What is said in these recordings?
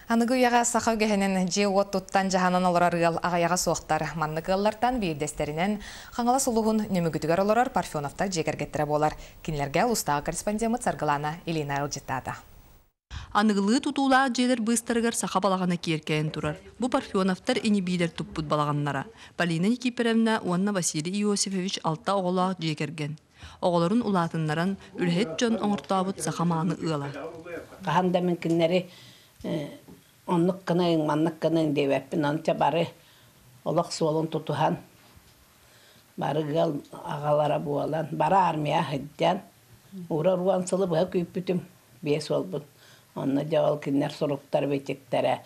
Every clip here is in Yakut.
Аныгы үйэҕэ саха үгэһинэн дьиэ-уот туттан дьаһанан олорор ыал аҕыйаҕа суохтар. Маннык ыаллартан биирдэстэринэн Хаҥалас улууһун Нөмүгүтүгэр олорор Парфеновтар дьиэ кэргэттэрэ буолар. Кинилэргэ улуустааҕы корреспондеммыт Саргылаана Ильина ыалдьыттаата. Аныгылыы тутуулаах дьиэлэр быыстарыгар саха балаҕана киэркэйэн турар. Бу Парфеновтар ини-биилэр туппут балаҕаннара. Полина Никифоровна уонна Василий Иосифович алта оҕолоох дьиэ кэргэн. Оҕолорун улаатыннаран, үлэһит дьон оҥортообут саха мааны ыала. Хаһан да мин кинилэри оннук гыныҥ, маннык гыныҥ диэбэппин. Онча бары олох суолун тутуһан, бары ыал аҕалара буолан, бары армия сылдьан, урар уон сылы быһа күүппүтүм, биэс уолбут. Онно дьэ ол кинилэр суруктар бичиктэрэ,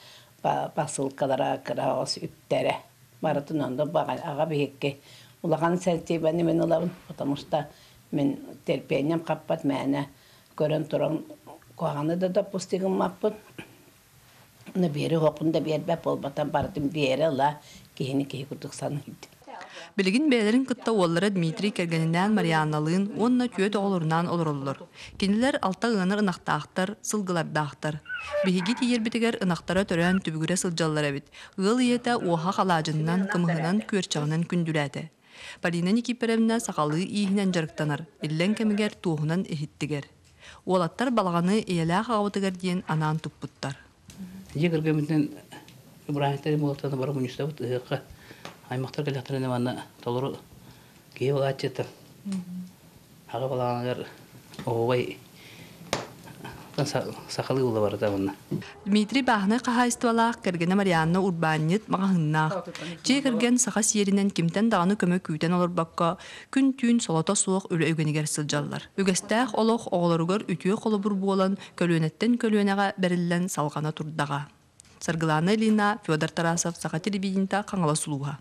посылкалара, кыра оҕус үптэрэ барытын онно аҕа биһикки улахан сэртиибэни мин ылабын, потому что мин терпением хаппат мээнэ көрөн туран куһаҕаны да допустим гыммаппын. Уна биэри оһохпун да биэрбэт буолбатан барытын биэрэ ыла киһини киһи курдук саныйдым. Билигин бэйэлэрин кытта уоллара Дмитрий кэргэнинээн Марианналыын уонна түөрт оҕолорунаан олороллор. Кинилэр алта ыанар ынахтаахтар, сылгылардаахтар. Биһиги тиийэрбитигэр ынахтара төрөөн түбүгүрэ сылдьаллар эбит. Ыал ийэтэ уоһа халаадьынынан, кымыһынан, күөрчэҕинэн күндүлээтэ. Полина Никифоровна сахалыы ииһинэн дьарыктанар, иллэҥ кэмигэр туоһунан иһиттигэр. Уолаттар балаҕаны ийэлээх аҕабытыгар диэн анаан туппуттар. Дьиэ кэргэммитинэн бырааһынньыктары буолтаны бары мунньустабыт ыһыахха аймахтар кэллэхтэринэ манна толору киһи буолааччыта аҕа балаҕаныгар оһуобай сахалыы буола барыта манна. Дмитрий бааһынай хаһаайыстыбалаах кэргэнэ Марианна урбаанньыт маҕаһыыннаах. Дьиэ кэргэн саха сиэринэн кимтэн даҕаны көмө күүтэн олорбокко, күн-түүн солото суох үлэ үгэнигэр сылдьаллар. Үгэстээх олох оҕолоругар үтүө холобур буолан, көлүөнэттэн көлүөнэҕэ бэриллэн салҕана турдаҕа. Саргылаана Ильина, Федор Тарасов, Саха телевидениета, Хаҥалас улууһа.